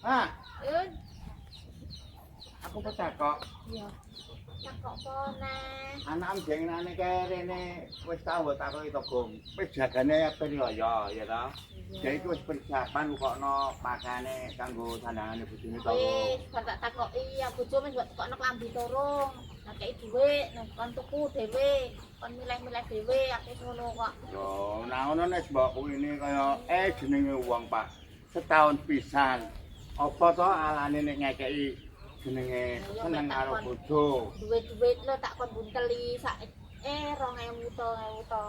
Mak, Yun, aku petakok. Iya. Takok apa nah? Anak jenengane kae rene wis tau mbok takoki to, Gong. Wis jagane ape riyo ya ta? Jadi iki wis persiapan kokno pakane kanggo sandangane bojone to. Wis, bar tak takoki ya bojo wis mbok tukokno klambi turung. Nakei dhuwit, nang kon tuku dhewe, kon milih-milih dhewe, aku wis ngono kok. Yo, nah ngono nek mbok kuwine kaya jenenge wong, Pak. Setahun pisan. Apa to alane nek ngekeki jenenge seneng karo bojo? Duit-duit lo tak kon bunteli sak 2000 to, 1000 to,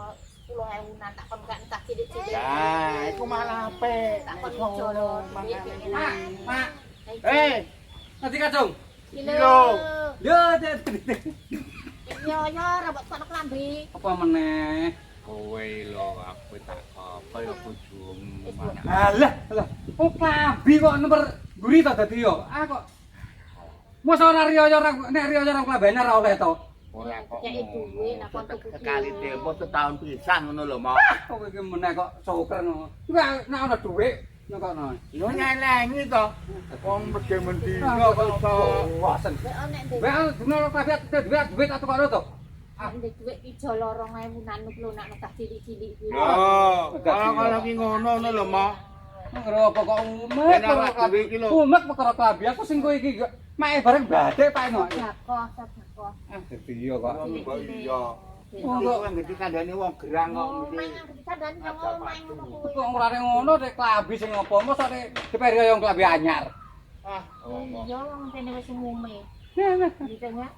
10.000-an tak kon gak tak cilik-cilik. Ya, iku malah apik. Tak kon ijolo duit Mak, mak, Eh, nanti kacung. Lho. Yo, Iya, ya, ora mbok tukokno klambi. Apa meneh? Kowe lho aku tak apa ya bojomu. Alah, alah. Oh, klambi kok nomor mburi to dadi yo. Ah kok. Masa ora riyo ora nek riyo ora klambene ora oleh to. Ora kok. Kei duwe napa tuku. Sekali tempo setahun pisan ngono lho, Mak. Kowe iki meneh kok soker ngono. Iku nek ana dhuwit nyokokno. Yo nyelengi to. Wong medhe mendina kok iso. Bosen. Lek nek ndek Wae dino klambi duit duit atau kok to. Nek ndek dhuwit ijolo 2000-an lho nak tak cilik-cilik kuwi. Yo, kalau ki ngono ngono lho, Mak. Ngero apa kok umek Ben awak dhewe iki lho. Umek perkara klambi aku sing kowe iki make bareng batik Pak no. Sedekah, sedekah. Ah dadi yo kok. Mbok iya. Oh, Kok ngerti kandhane wong gerang kok Oh, mesti. main aku dikandani nang omah ngono kuwi. Kok ora ngono nek klambi sing apa mosok nek diperi yo klambi anyar. Ah, wong. Iya, wong kene wis umume. Nah, Gitu ya.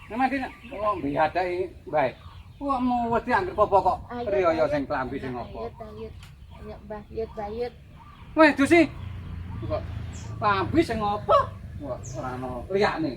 nah mati nak wong biadai bae. Kok mau wedi anggere apa kok riyo sing klambi sing apa. Ayo, ayo. Ayo, Mbah, yut, Mbah, yut. Weh, dusi. Kok klambi sing apa? Kok ora ono liyane.